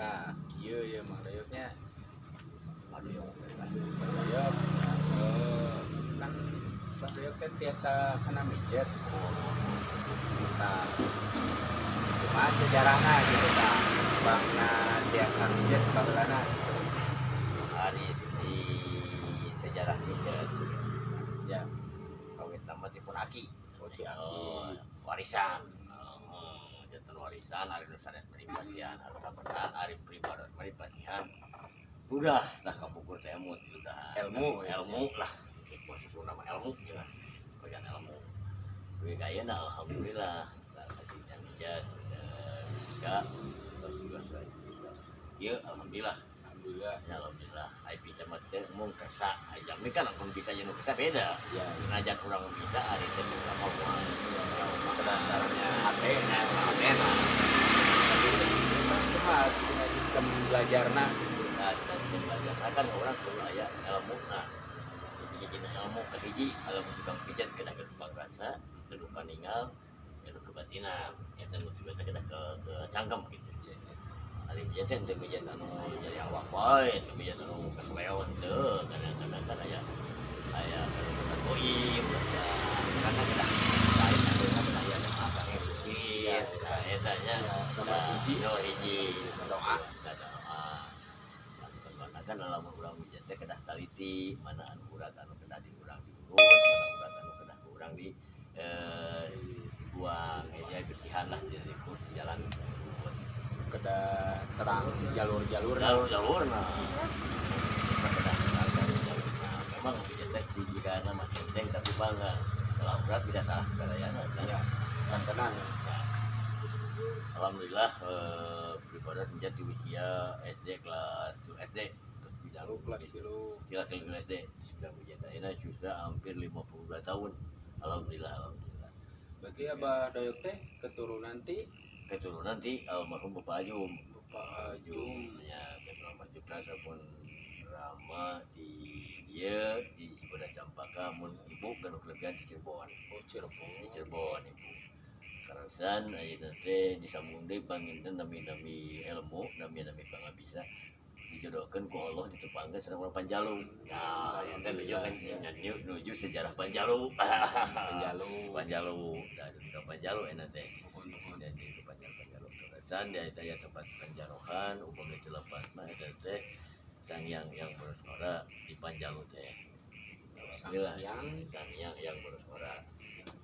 Tah, kieu ya Mang Dayoknya. Aduh. Mang Dayok kan Mang Dayok kan biasa kena mijet. Tah, kumaha sejarahna gitu tah. Bangna biasa mijet baheulana gitu. Ari di sejarah mijet kawit nama ti pun aki. Oh, ti aki. Oh, warisan. Oh, janten warisan ari nu sanes mah dipasihan harta benda, ari pribados mah dipasihan. Udah lah kapungkur teh emut udah. Ilmu, ya. Ilmu lah. Bahasa Sunda mah ilmu ya. Bagian ilmu. Gue gaya nah alhamdulillah. Nah, tadinya mijet tiga terus juga sudah sudah. Ya alhamdulillah. Alhamdulillah. Ya alhamdulillah. Ai bisa mah teh mung kersa. Ai jalmi kan ampun bisa jeung nu kersa beda. Najan urang bisa ari teh bisa mah moal. Dasarnya Hate na hate na. Tapi kumaha tina sistem belajarna gitu. Nah, sistem belajar kan orang kudu aya ilmu nah. Jadi dina ilmu kahiji ilmu tukang pijat kena ke pangrasa, kudu paningal, kudu kebatinan. Eta nu tiba teh kedah ke cangkem gitu. Ya. Ari pijat teh teu pijat anu jadi awak wae, teu pijat anu kesleo teu. Kadang-kadang kan aya aya karubutan goib, ya karena kedah lain anu kedah aya doa pangerusi. Nah, eta nya. Ya, nomor hiji. Nomor hiji. Doa. Doa. Mana kan lamun urang pijat teh kedah taliti, mana anu urat anu kedah di urang diurut, mana urat anu kedah ku urang di dibuang, ya bersihan lah jadi kurs jalan. Kedah terang jalur-jalur. Jalur-jalur nah kedah terang jalur-jalur. Nah, memang pijat teh jika nama enteng tapi bangga kalau urat tidak salah sadayana kan. Ya, kan tenang. Ya. Alhamdulillah pribadi menjadi usia SD kelas 2 SD terus bidang Lalu kelas 3. Kelas 3 SD terus bidang pijat ini sudah hampir 52 tahun, alhamdulillah, alhamdulillah. Berarti Abah Doyok teh keturunan ti Keturunan ti almarhum Bapak Ajum. Bapak Ajum. Ya, keturunan Bapak Ajum pun Rama di dia di Cibodas Campaka, mun ibu gaduh kelebihan di Cirebon. Oh, Cirebon. Di Cirebon ibu. Karasan ayeuna teh disambung deui panginten nami-nami ilmu, nami-nami pangabisa dijodohkeun ku Allah ditepangkeun sareng urang Panjalu. Nah, eta nuju kan nuju sejarah Panjalu. Panjalu. Panjalu. Nah, dugi ka Panjalu enak teh. Nuhun, nuhun. Jadi ke Panjalu Panjalu. Terusan dia aya tempat panjarohan, upami teu lepat mah eta teh Sang Hyang Yang Bersuara di Panjalu teh. Sang Alhamdulillah. Hyang. Sang Hyang Yang Bersuara.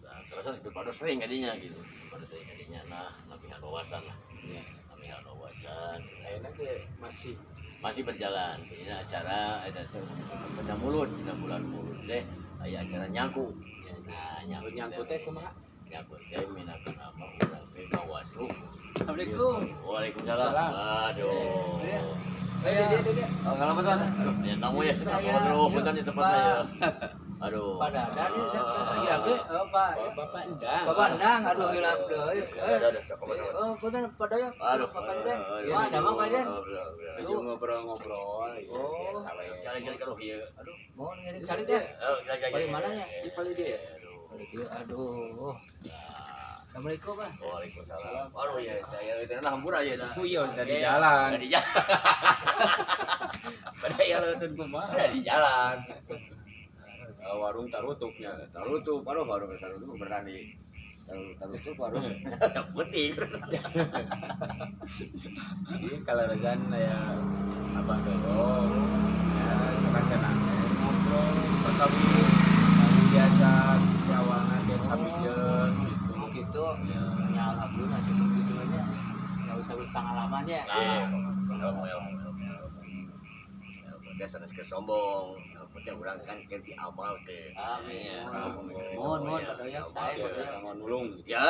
Nah, terusan pada sering kadinya gitu. Pada sering kadinya nah namihan wawasan lah. Namihan wawasan. Ayeuna ge masih Masih berjalan. Ini acara eta teh dina mulud, dina bulan mulud teh aya acara nyangku. Nah, nyangku nyangku teh kumaha? Nyangku teh minakan nama urang teh ngawasuh. Assalamualaikum. Waalaikumsalam. Salam. Aduh. Iya. Eh, dia dia dia. Oh, kalau betul. Aduh, banyak tamu ya. Iya, Apa terus iya. punten di tempatnya ya. Aduh. Pak Dadan ini saya hilap deh. Oh, Pak. Oh, Bapak Endang. Bapak Endang, aduh hilap deh. Aduh, aduh, aduh. Oh, punten Pak Doyok. Aduh. Bapak Dadan. Aduh. Wah, ada Pak Dadan. Lagi ngobrol-ngobrol ya, Oh. biasa we. Jalan-jalan ke ieu. Aduh, mohon ngiring cari deh. Oh, jalan-jalan. Paling mana ya? Di paling dia ya? Aduh. Aduh. Assalamualaikum, Pak. Waalaikumsalam. Aduh ya, saya itu lah hampura ya dah. Oh iya, sudah di jalan. Sudah di jalan. Pada ya leuteun kumaha. Sudah di jalan. Eh, warung tarutupnya. Tarutup, aduh warung tarutup berani. Tarutup warung penting. Jadi kalau rezan ya Abah Doyok ya sekarang tenang ngobrol perkawis anu biasa di awalna biasa pijet gitu. Oh, gitu. Ya. Ya alhamdulillah cukup gitu aja. Enggak usah wis pengalamannya. Nah, ilmu ilmu ilmu ilmu. Ilmu teh sanes keur sombong. Ilmu teh urang kan keur diamalkeun. Amin. Ya, Mohon, mohon, Pak Doyok, saya Biasa kanggo nulung gitu. Ya,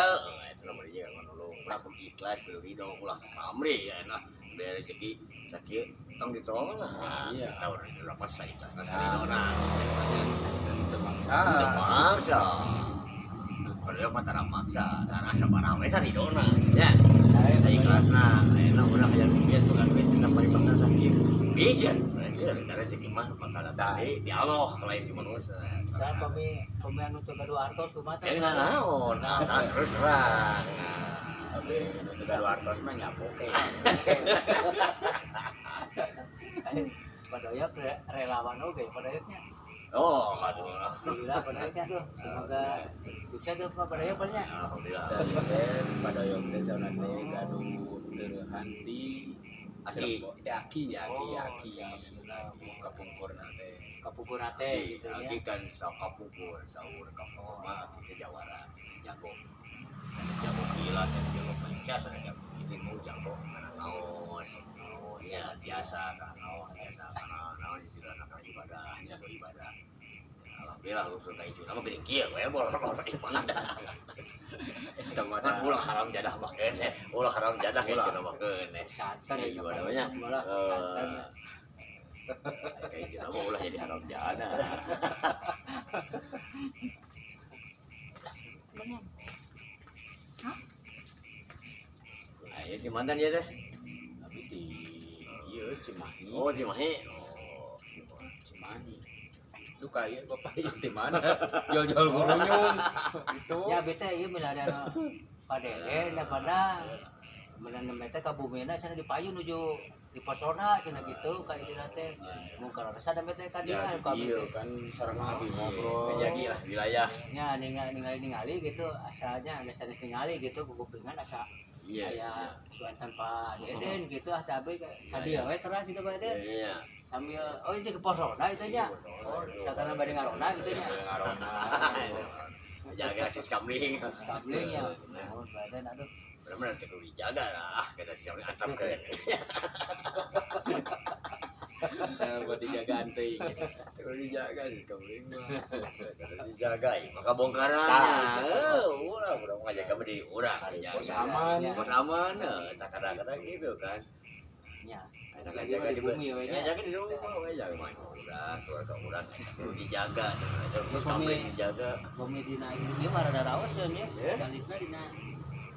itu nomor hiji kanggo nulung. Ulah kudu ikhlas, kudu ridho, ulah pamrih ya nah. Biar rezeki sakieu tong ditolak. Iya. Nah, urang berapa saikhlasna saridona. Teu maksa. Teu maksa. Kalau dia mah tara maksa, tara sabaraha we saridona. Ya. Saikhlasna, ayeuna urang hayang duit, bukan duit dina paribasa sakieu. Pijet. Berarti rezeki mah bakal datang di Allah lain di manusia. Saya pami pami anu teu gaduh artos kumaha teh. Ya naon, nah, terus terang. Nah. Tapi nu teu gaduh artos mah nya oke. Pak Doyok relawan oge Pak Doyoknya. Oh, aduh. Alhamdulillah Pak Doyoknya tuh. Semoga sukses tuh Pak Doyok nya. Alhamdulillah. Tadi teh Pak Doyok teh sauna teh gaduh teurehan ti Aki. Teh aki ya, aki Oh, aki. ya, alhamdulillah. Kapungkurna teh. Kapungkur teh gitu ya. Aki kan sok kapungkur saur kapungkur mah aki teh jawara jago. Jago gila, jago pencas, jago itu mau jago karena ngaos. Ya biasa karena ngaos, biasa karena naon istilahna karena ibadah, jago ibadah. Alhamdulillah langsung ka itu nama geuning kieu we bor-bor ibadah. Eta mah Kan ulah haram jadah mah keneh, ulah haram jadah Ulah. cenah mah keneh. Santan Ya, ibadah mah nya. Malah santan. Kayak gitu mah ulah jadi haram jadah. Benar. Ayo di mantan ya teh? Tapi di ieu Cimahi. Oh, Cimahi. Oh, Cimahi. Lu kaya bapak ieu di mana? Jol-jol gurunyung gitu. Ya bete ieu milarian Pak Deden daripada menanam teh ka bumina cenah dipayun nuju di posona cenah gitu ka istilahna teh. Mun kalau resa da teh ka Ya, dia ka iya teh. kan sareng abi ngobrol. Menjadi lah wilayah. Nya ningali gitu asalnya aya sanes ningali gitu kukupingan asa Iya. aya suantan Pak Deden gitu ah tapi ka dia we teras gitu Pak Deden. Iya. Sambil oh ini ke pos ronda itu nya. Oh, misalkan bade ngaronda gitu nya. Ngarona. Jaga sis kamling. Kabling ya. Oh, badan aduh. Benar-benar kudu dijaga lah. Kita sis kamling antepkeun. Buat dijagaan teuing. Kudu dijaga sis kamling mah. Kudu dijaga maka bongkaran. Ulah urang ngajaga mah diri urang dijaga. Pos aman. Pos aman, tak kadang-kadang gitu kan. Nya. Enak Jadi jaga di bumi we nya. Ya, jaga di rumah we jaga mah urang, keluarga urang kudu dijaga. Terus kamling dijaga. Bumi dina ieu mah rada raoseun ya. Ya. Calitna dina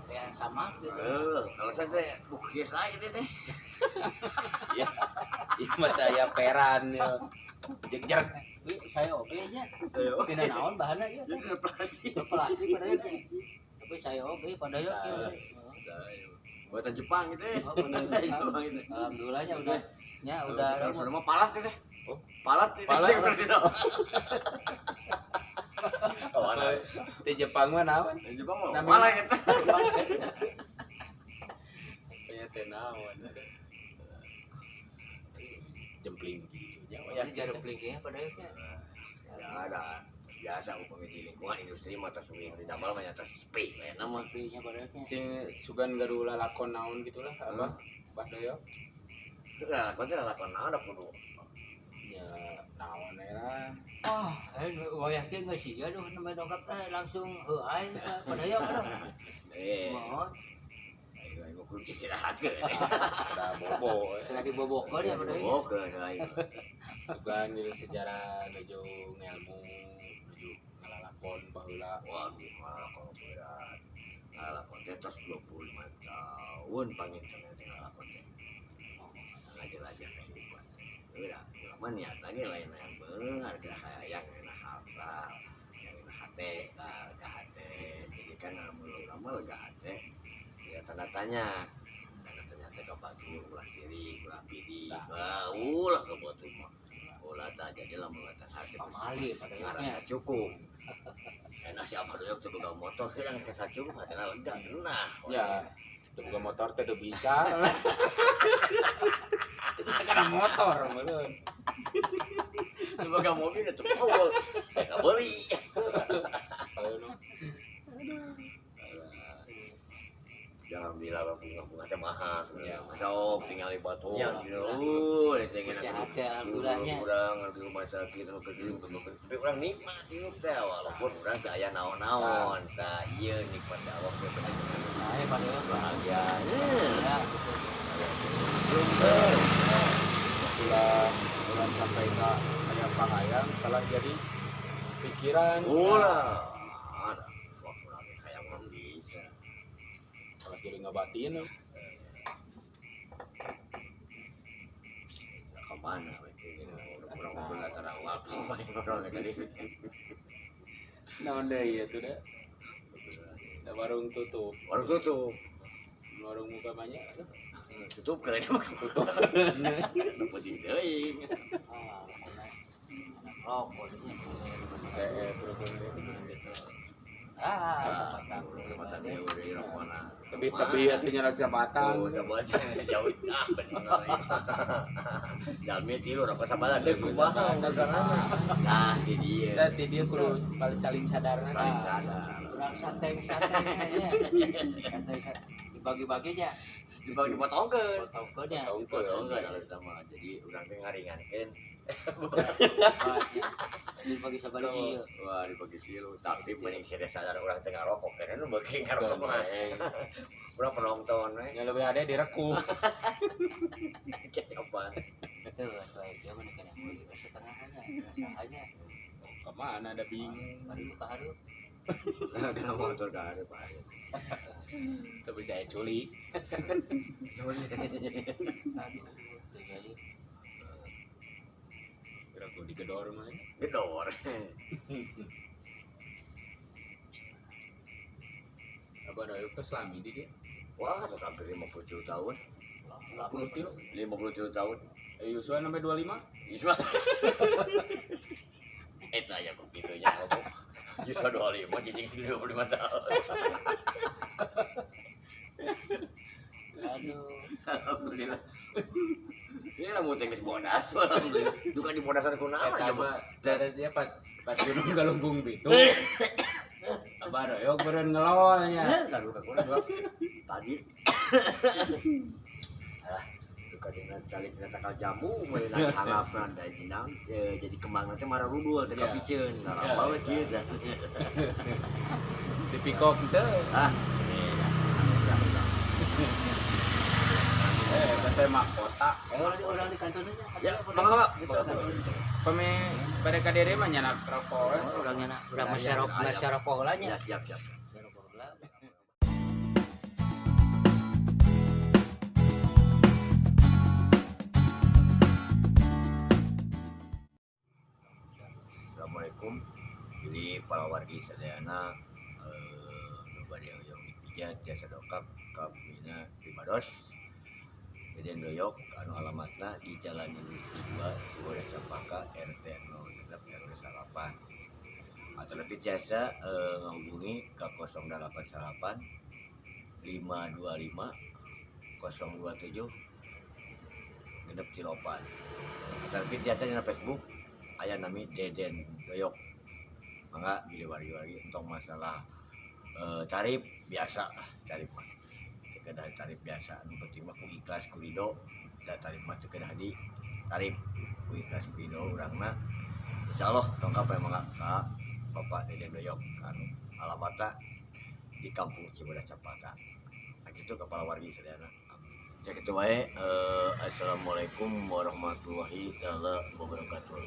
ya sama gitu. Kalau saya teh bukis lain teh. Ya. Ieu mah teh aya peran ya. Jek-jek. Ih, saya oge nya. Ayo. Dina naon bahanna ieu teh? Plastik. Plastik pada teh. Tapi saya oge pada ieu teh. Buatan Jepang gitu ya. Oh, buatan Jepang. Jepang gitu. Alhamdulillahnya udah nya udah Udah sudah mah palat teh. Oh. Palat teh. Palat. Kawan. Di Jepang mah naon? Jepang mah Namanya- palat gitu. Aya teh naon. Jempling gitu. Ya, Ya jarum pelingnya pada ieu teh. Ya ada. Biasa upami di lingkungan industri mah tos di damel mah nya tos sepi we nama. Sepinya pada ieu teh. Cing sugan gaduh lalakon naon gitulah apa? Bah Doyok. Lah lakon teh lakon naon da kudu. Ya naon we lah. Ah, wayah teh geus sia aduh namanya dongkap teh langsung heuay pada ieu aduh. Eh. Mohon Ayo ayo kudu istirahat ke. Ada bobo. kena dibobokeun ya pada ieu. Bobokeun aing. Sugan gitu sejarah nuju ngelmu nuju ngalalakon baheula. Waduh, ngalakon berat. Ngalakon teh tos 25 tahun panginten teh ngalakon teh. Ngajelajah kehidupan. Udah, urang mah niat lagi lain yang beunghar geus hayang enak harta, yang enak hate, tah lega hate. Jadi kan lamun urang mah lega hate, ya tanda tanya. Tanda tanya teh ka batur ulah sirik, ulah pidi. Wah, ulah ka batur mah. Ulah tah jadi lamun eta hate Pamali pada ieu nya. ngarasa cukup. Enak si Abah Doyok teu boga motor, keur geus kasa cukup hatina lega genah. Ya, teu boga motor teh teu bisa. Teu bisa kana motor meureun. Teu boga mobil teu mobil. Teu beuli. Aduh. Alhamdulillah bunga-bunga teh mahal sebenarnya. Ya. Sok tinggal di batu. Ya, Aduh, Sehat ya alhamdulillahnya. Urang di rumah sakit anu keur tapi urang nikmat hidup teh walaupun urang teu aya naon-naon. Tah ieu nikmat Allah teh bener-bener Nah, ya pada ieu bahagia. ya gitu. Ulah ulah sampai ka aya pangayang telah jadi pikiran. Ulah. Ada waktu lagi hayang mah bisa. Telah jadi ngabatin. Kemana we gitu. Urang ngobrol cara waktu ngobrol tadi. Naon deui atuh da? Da warung tutup. Warung tutup. Warung muka banyak. Tutup kali ini mah. Tutup. Penting teuing. Ah, rokok ini Saya program gitu. Ah, sabatang. Sabatang deui deui rokona. Tebi-tebi atuh nyerat sabatang. Oh, sabatang jauh ah bener. Jalmi tilu rokok sabatang deui kumaha masalahna. Nah, di dieu. Kita di dieu kudu saling sadarna. Saling sadar. Kurang sateng-sateng nya. Sateng dibagi-baginya. Dibagi dipotongkeun. Potongkeunnya. Potongkeun kalau kita mah. Jadi urang teh ngaringankeun. Dibagi sabaraha ieu. Wah, dibagi silu. Tapi mending sia sadar urang teh ngarokok kene nu beuki ngarokok mah. Urang penonton we. Yang lebih ada direkuh. Kecopan. Itu atuh dia mah kana meuli setengahnya, rasanya. Kemana ada bingung. Baru ka hareup. Kena motor ka hareup Pak. Tapi saya culik. Aduh, teu jadi. Kira digedor mah. Gedor. Abah doyok ke selami di dia. Wah, terus hampir 57 tahun. 53. 57 tahun. Yusua sampai 25. Yusua. Eta aya kok kitu nya ngomong. Yusua 25 cicing 25 tahun. Aduh. Alhamdulillah. Ini lah mau tengges bodas, alhamdulillah. Duka di bodasan kunaon Eta aja, mah caranya pas gunung Galunggung Bitung. Abah doyok beureun ngelolnya. Enggak duka kunaon tadi. Alah, duka dina calik dina takal jambu meunang hanapna da dina jadi kembang teh mararudul teh kapiceun. Nah, we kieu dah. Di pikok teh. Ah. Teh mahkota. Orang di kantornya. Ya, mangga, Pak. Pemi pada KDD mah nyanak rokok. Orangnya nak, urang masyarakat heula nya. Ya, siap, siap. Masyarakat heula. Assalamualaikum. Jadi para wargi sadayana nu bade hoyong dipijat jasa dongkap ka bumina Primados. Deden Doyok anu alamatna di Jalan Industri 2 Cibodas Campaka RT 06 RW 8. Atau lebih jasa menghubungi ke 088 525 027 genep tilopan. Atau lebih jasa di Facebook aya nami Deden Doyok. Mangga bilih wargi-wargi untuk masalah tarif biasa lah, tarif mah. Kedah tarif biasa, nu penting mah ku ikhlas ku ridho, da tarif mah teu kedah di tarif ku ikhlas ku ridho urangna. Insyaallah dongkap we mangga ka Bapak Deden Doyok anu alamatna di Kampung Cibodas Campaka. Nah kitu kepala wargi sadayana. Sakitu wae, assalamualaikum warahmatullahi taala wabarakatuh.